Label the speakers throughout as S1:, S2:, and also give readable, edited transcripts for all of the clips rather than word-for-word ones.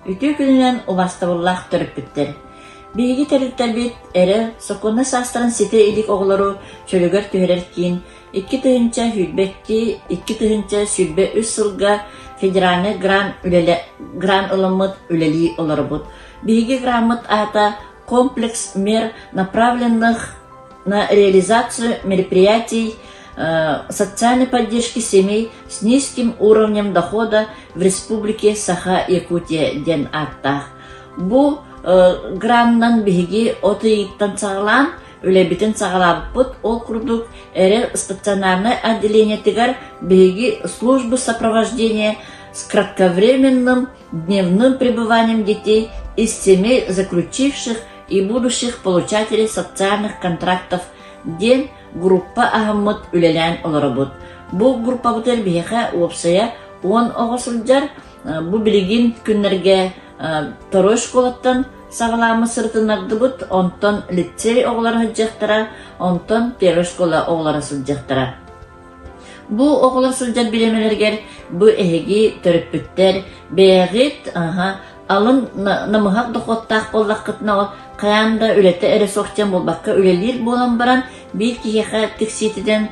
S1: Үтүө күнүнэн убаастабыллаах төрөппүттэр! Биһиги тэрилтэбит эрэ сокуоннай саастарын ситэ илик оҕолору чөлүгэр түһэрэр киин 2022 2023 сылга федеральнай грант үлэлэ грант ыламмыт үлэлии олоробут. Биһиги граммыт аата «Комплекс мер, направленных на реализацию мероприятий социальной поддержки семей с низким уровнем дохода в Республике Саха-Якутия» диэн ааттаах. Бу гранынан биһиги от ыйыттан саҕалаан үлэбитин саҕалаабыппыт. Ол курдук эрэл стационарнай отделениетыгар биһиги службу сопровождения с кратковременным дневным пребыванием детей из семей заключивших и будущих получателей социальных контрактов диэн группа аһаммыт үлэлээн олоробут. Бу группабытыгар биһиэхэ уопсайа 10 оҕо сылдьар. Бу билигин күннэргэ второй школаттан саҕалааммыт сырытыннардыбыт, онтон лицей оҕолоро сылдьыахтара, онтон первой школа оҕолоро сылдьыахтара. Бу оҕолор сылдьар бириэмэлэригэр бу эһиги төрөппүттэр бэйэҕит алын намыһах дохуоттаах буоллаххытына ол хайаан да үлэтэ эрэ суох диэн буолбакка үлэлиир буолан баран биир киһиэхэ тиксиитинэн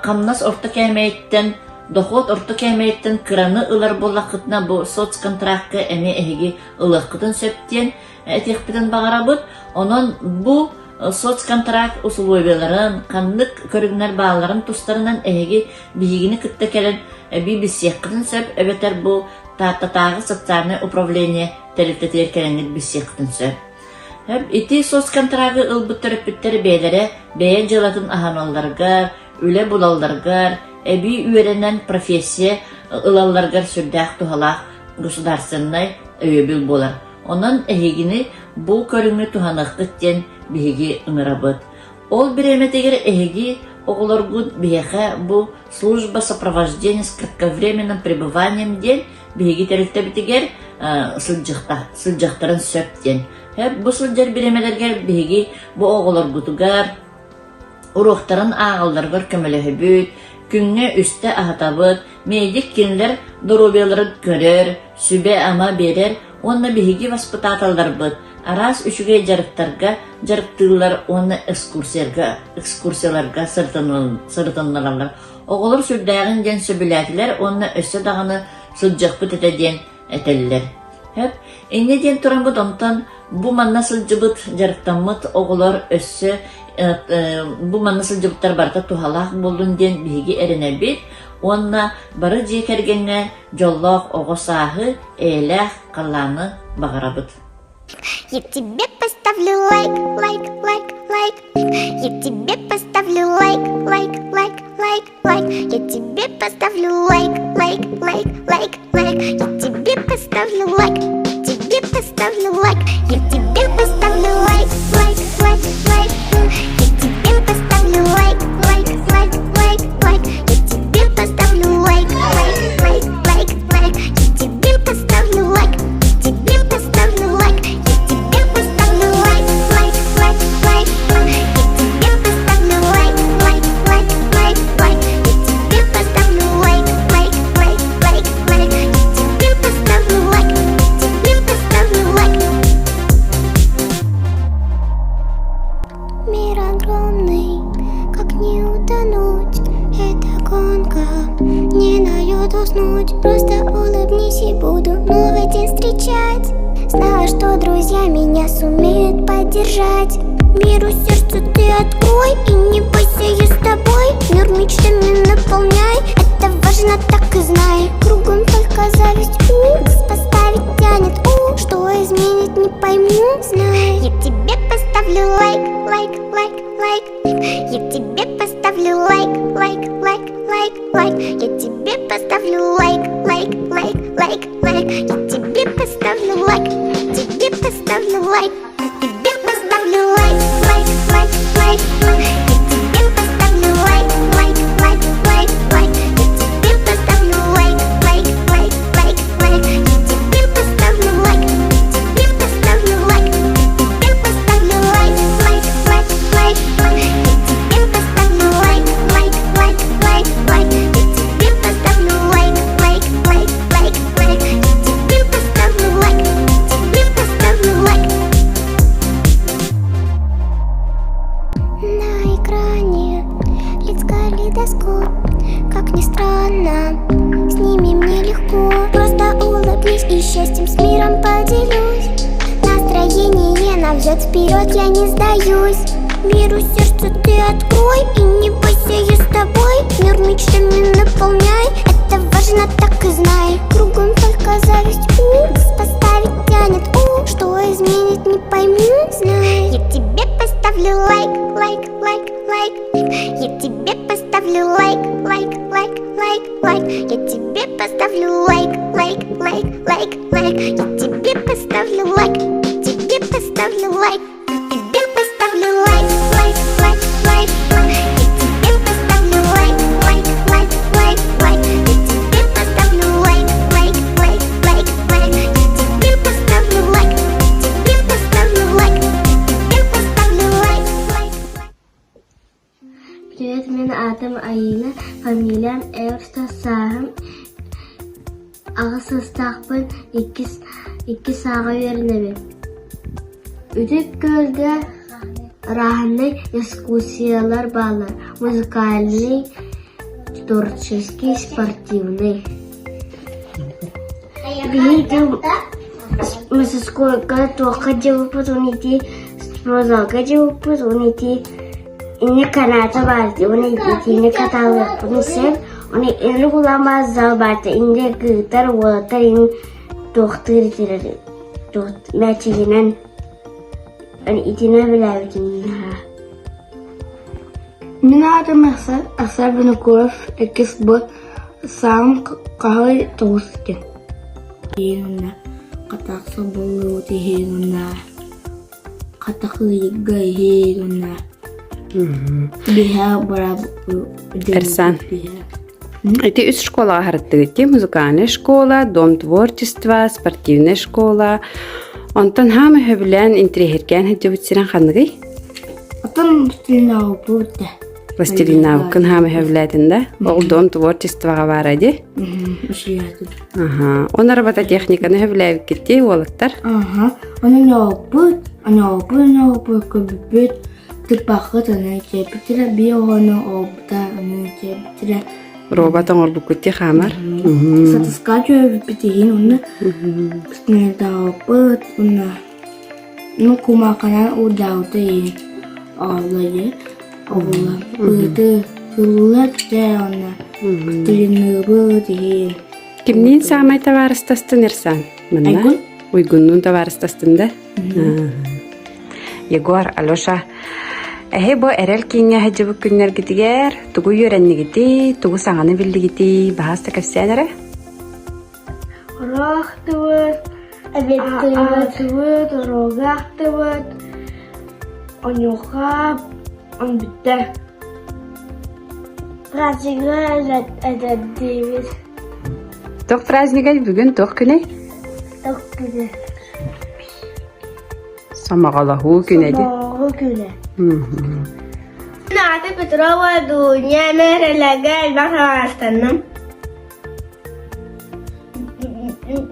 S1: хамнас орто кээмэйиттэн дохуот орто кээмэйиттэн кыраны ылар буоллаххытына бу соцконтракка эмиэ эһиги ылыаххытын сөп диэн этиэхпитин баҕарабыт. Онон бу соцконтракт усулуобуйаларын, ханнык көрүҥнэр баалларын тустарынан эһиги биһигини кытта кэлэн эбии билсиэххитин сөп эбэтэр бу Тааттатааҕы социальнай управление тэрилтэтигэр кэлэҥҥит билсиэххитин сөп. Ити соцконтрагы ылбыт төрөппүттэр бэйэлэрэ бэйэ дьыалатын аһаналларыгар, үлэ булалларыгар, эбии үөрэнэн профессия ылалларыгар сүрдээх туһалаах государственнай өйөбүл буолар. Онон эһигини бу көрүҥү туһаныаххыт диэн биһиги ыҥырабыт. Ол бириэмэтигэр эһиги оҕолоргут биһиэхэ бу служба сопровождения с кратковременным пребыванием диэн биһиги тэрилтэбитигэр сылдьыахтарын сөп диэн. Бу сылдьар бириэмэлэргэр биһиги бу оҕолоргутугар Уруоктарын ааҕалларыгар көмөлөһөбүт, күҥҥэ үстэ аһатабыт, медик кинилэр доруобуйаларын көрөр, сүбэ-ама биэрэр уонна биһиги баспытааталларбыт араас үчүгэй дьарыктарга дьарыктыыллар уонна экскурсияларга, экскурсияларга сырытыннараллар. Оҕолор сүрдээҕин диэн сөбүлээтилэр уонна өссө даҕаны сылдьыахпыт этэ диэн этэллэр. Сөп. Инньэ диэн тураммыт онтон бу манна сылдьыбыт, дьарыктаммыт оҕолор өссө бу манна сылдьыбыттар барыта туһалаах буоллун диэн биһиги эрэнэбит уонна бары дьиэ кэргэҥҥэ дьоллоох оҕо сааһы, эйэлээх халлааны баҕарабыт.
S2: Я тебе поставлю лайк, лайк, лайк, лайк. Я тебе поставлю лайк, лайк, лайк, лайк, лайк. Я тебе поставлю лайк, лайк, лайк, лайк, лайк. Я тебе поставлю лайк, тебе поставлю лайк. Я тебе поставлю лайк, лайк, лайк, лайк. Я тебе поставлю лайк, лайк, лайк, лайк, лайк. Я тебе поставлю лайк, лайк, лайк, лайк, лайк. Я тебе поставлю лайк, тебе поставлю лайк. Я тебе поставлю лайк, лайк, лайк, лайк, лайк. Я тебе поставлю лайк, лайк, лайк, лайк, лайк. Я тебе поставлю лайк, лайк, лайк, лайк, лайк. Я тебе поставлю лайк, тебе поставлю лайк. Мир огромный, как не утонуть. Это гонка, не дает уснуть. Просто улыбнись и буду новый день встречать. Знаю, что друзья меня сумеют поддержать. Миру сердце ты открой и не бойся, я с тобой. Мир мечтами наполняй, это важно, так и знай. Кругом только зависть, у, поставить тянет, у, что изменит, не пойму, знай. Я тебе поставлю лайк, лайк, лайк, лайк. Я тебе поставлю лайк, лайк, лайк, лайк, лайк. Я тебе поставлю лайк, лайк, лайк, лайк, лайк. Я тебе поставлю лайк, тебе поставлю лайк. Я тебе поставлю лайк, лайк, лайк, лайк, лайк. Я тебе поставлю лайк, лайк, лайк, лайк, лайк. Я тебе поставлю лайк, лайк, лайк, лайк, лайк. Я тебе поставлю лайк, тебе поставлю лайк. Я тебе поставлю лайк, лайк, лайк, лайк, лайк. Я тебе поставлю лайк, лайк, лайк, лайк, лайк. Я тебе поставлю лайк, лайк, лайк, лайк, лайк. Я тебе поставлю. Вперед, вперед, я не сдаюсь. Миру сердце ты открой и не бойся, я с тобой. Мир мечтами наполняй, это важно, так и знай. Кругом только зависть, у, поставить тянет, у, что изменит, не пойму, знай. Я тебе поставлю лайк, лайк, лайк, лайк. Я тебе поставлю лайк, лайк, лайк, лайк, лайк. Я тебе поставлю лайк, лайк, лайк, лайк, лайк. Я тебе поставлю лайк, тебе поставлю лайк. Тебе поставлю лайк, лайк, лайк, лайк, лайк. Я тебе поставлю лайк, лайк, лайк, лайк, лайк. Я тебе поставлю лайк, лайк, лайк, лайк, лайк. Я тебе поставлю лайк, тебе поставлю лайк. Тебе поставлю лайк, лайк, лайк.
S3: Привет, мин аатым Аина, фамилиям Эверстов, сааһым аҕыс саастаахпын, иккис икки сааҕа үөрэнэбин. Үтүк күөлгэ рааһынай экскурсиялар бааллар: музыкальный, творческий, спортивный. Биһиги мастерскойга туохха дьиэбиппит уонна ити спортзалга дьиэбиппит уонна ити инник каната баар дии уонна итини катаалыахпытын сөп уонна инник улаамаас зал баар дии инник кыргыттар уолаттар иҥ туохтуур итилэр туох мээчигинэн итини билээбитим наһаа
S4: Мин аатым Ахсар Винокуров, иккис бу саам хаһый тоҕус диэн. Иһин хатаахса буолуут иһин уонна хатахыйга иһин уонна биһэ
S5: Эрсан. Ити үс школаҕа аһарыттыгыт дии музыкальная школа, дом творчества, спортивная школа. Онтон хаама сөбүлээн интириэһиргээн сылдьыбыт сирэн ханныгый?
S4: Оттон пластилинаабыт да.
S5: Пластилинаабыккын хаама сөбүлээтин да? Ол дом творчествоҕа баара дии? Аха. Он робототехниканы сөбүлээбиккит дии уолаттар?
S4: Аха. Оны ньооппут, ньооппут, ньооппут көбүппүт Тыппаххыт аны киэппитирэ биэ оҕону оҕобута аны киэппитирэ
S5: Робот оҥорбуккут дии хаамар.
S4: Сатыска түһэрбиппит иһин уонна снайдаабыт уонна ну кумааханан уурдаабыта иһин оҕолор оҕолор быты ыллар дьэ уонна кытылыныыбыт иһин
S5: Кимниин саамай табаарыстастын Эрсан? Манна
S4: Айгун
S5: Уйгуннуун табаарыстастын да? Егор, Алеша, эһи бу эрэл кииҥҥэ сылдьыбыт күннэргитигэр тугу үөрэннигитий, тугу саҥаны биллигитий, баһаста кэпсээн эрэ.
S3: Уруохтубут, аатыбыт, уруога ахтыбыт,
S4: онуоха он бүттэ.
S3: Празднигы эдэрдиибит.
S5: Туох празднигай бүгүн туох күнэй?
S3: Туох күнэ?
S5: Сомоҕолоһуу күнэ дии.
S3: Сомоҕо күнэ. Ната Петрова Дуня Мэрэлэгэ элбэх табаарыстанным.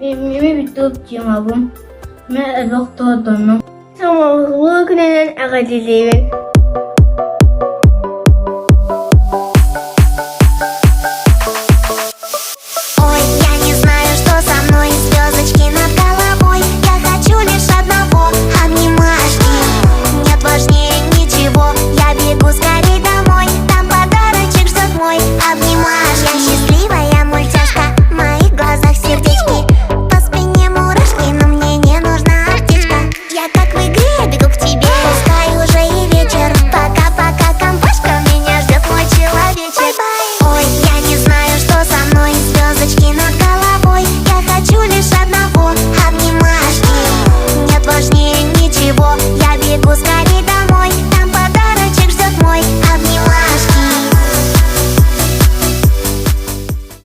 S4: Мими бүтүп темабын. Мен элбэх тоотоннум.
S3: Сомоҕолоһуу күнүнэн эҕэрдэлиибин.